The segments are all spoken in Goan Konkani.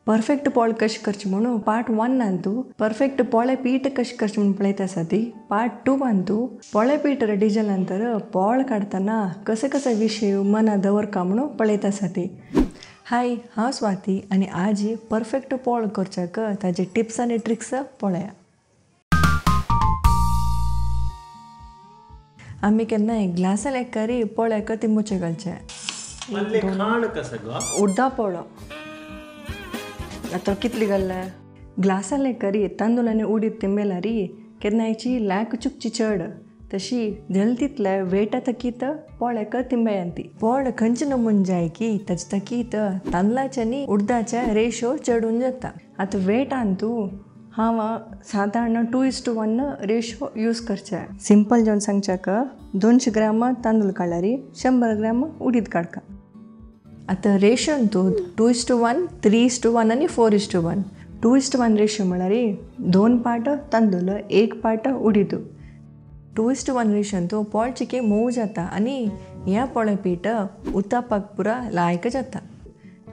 परफेक्ट पोळ कशें करचें म्हणून पार्ट 1 तूं परफेक्ट पोळे पीठ कशें करचें म्हणून पळयता आसा ती पार्ट 2 तूं पोळे पीठ रेडी जाल्या नंतर पोळ काडटना कसे कसे विशय मना दवरका म्हणून पळयता आसा ती. हाय, हांव स्वाती आनी आज परफेक्ट पोळ करच्याक ताजे टिप्स आनी ट्रिक्स पळया. आमी केन्नाय ग्लासाक एकारी पोळ्याक तिंबुचे घालचे. उडदा पोळो आतां कितली घाल्ले ग्लासाले करी तांदूळ आनी उडीद तिंबेलारी केन्नायची लाक चुकची चड तशी जल तितले वेटा तकीत पोळ्याक तिंबेयांती. पोळ खंयचे नमून जाय की ताजे तकीत तांदळाचे आनी उडदाचे रेशो चडून जाता. आतां वेटान तूं हांव सादारण 2:1 रेशो यूज करचे. सिंपल जेवण सांगच्याक 200 ग्राम तांदूळ काडल्यारी 100 ग्राम उडीद काडका. आतां रेशोन तूं 2:1, 3:1 आनी 4:1. 2:1 रेशो म्हळ्यार 2 पाट तांदूळ 1 पाट उडीद. 2:1 रेशोन तूं पोळ चिके मोव जाता आनी ह्या पोळे पीठ उत्तापाक पुरा लायक जाता.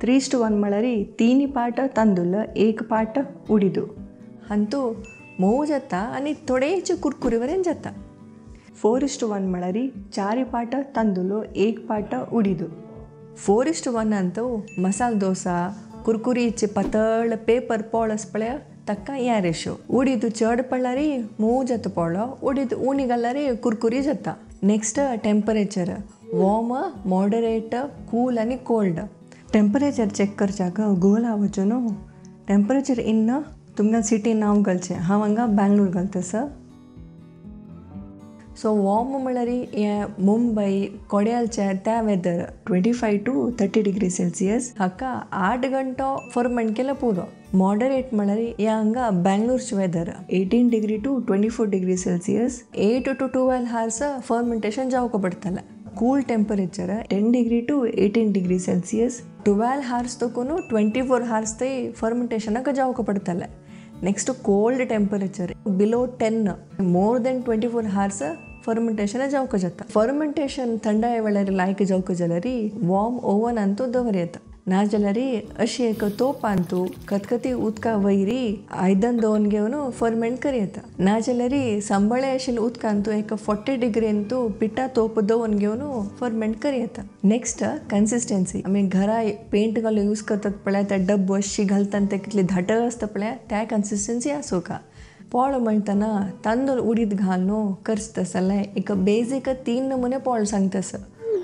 3:1 म्हळ्यार 3 पाट तांदूळ 1 पाट उडीद. हांतू मोव जाता आनी थोडेच कुरकुरी वरेन जाता. 4:1 म्हळ्यार 4 पाट तांदूळ 1 पाट उडीद. 4:1 अंतू मसाला डोसा कुरकुरीचे पातळ पेपर पोळ आसा पळय ताका ह्या रेशो. उडीद चड पडल्यार मोव जाता पोळो, उडीद उणी घाल्यार कुरकुरी जाता. Next temperature warm, moderate, cool आनी कोल्ड. टेम्परेचर चॅक करच्याक गोल आवचो न्हू. टेम्परेचर इन तुमकां सिटी नांव घालचें. हांव हांगा बेंगलोर घालता सर. सो वॉर्म म्हळ्यार हें मुंबय कोड्यालचें त्या वेदर 25 to 30 degree Celsius हाका 8 घंटो फर्मेंट केल्यार पुरो. मॉडरेट म्हळ्यार हें हांगा बेंगलोरचें weather 18 degree to 24 degree Celsius 8 to 12 hours fermentation जावंक पडटलें. Cool temperature 10 degree to 18 degree Celsius 12 hours तकून 24 horse ते फर्मेंटेशनाक जावंक पडटलें. Next cold temperature below 10 more than 24 hours fermentation जावंक जाता. फर्मेंटेशन थंडाये वेळार लायक जावंक जाल्यार वॉर्म ओवन अंतू दवर येता. नाजाल्यार अशी एक तोपांतू खतखती उदका वयरी आयदन दवरून घेवन फर्मेंट कर येता. नाजाल्यार सांबाळे आशिल्ल्या उदकांतू एक 40 डिग्रींतू पिठा तोप दवरून घेवन फर्मेंट कर येता. Next consistency. आमी घरा पेंट घालून यूज करतात पळय त्या डब्बो अशी घालतात ते कितली धाट आसता पळय त्या कन्सिस्टन्सी आसूंका. पोळ म्हणटना तांदूळ उडीद घालून करता जाल्यार एक बेजीक 3 नमुने पोळ सांगता सर.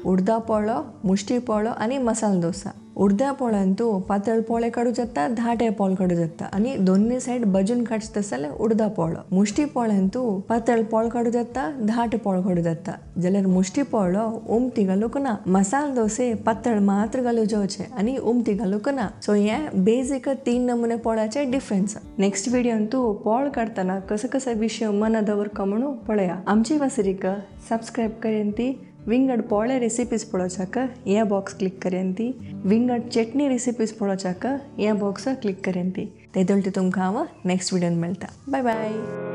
उडदा पोळो, मुश्टी पोळो आनी मसाला डोसा. उडदा पोळ्यांतू पातळ पोळे काडू जाता, धाटे पोळ काडू जाता आनी दोन्ही सायड भजून काडचे जाल्यार उडदा पोळो. मुश्टी पोळ्यांतू पातळ पोळ काडू जाता, धाट पोळ काडू जाता. जाल्यार मुश्टी पोळो उमती घालूंक ना. मसाला डोसे पातळ मात्र घालू जावचे आनी उमती घालूंक ना. सो हें बेजीक 3 नमुने पोळ्याचे डिफरन्स. नेक्स्ट व्हिडियोन तूं पोळ काडटना कसो कसो विशय मना दवरका म्हणून पळया. आमची वासरीक सबस्क्रायब करेन ती विंगड पोळे रेसिपीज पळोवच्याक ह्या बॉक्स क्लिक करेन ती. विंगड चटणी रेसिपीज पळोवच्याक ह्या बॉक्स क्लिक करेन ती. तेदोळटी तुमकां हांव नेक्स्ट व्हिडियोन मेळटा. बाय बाय.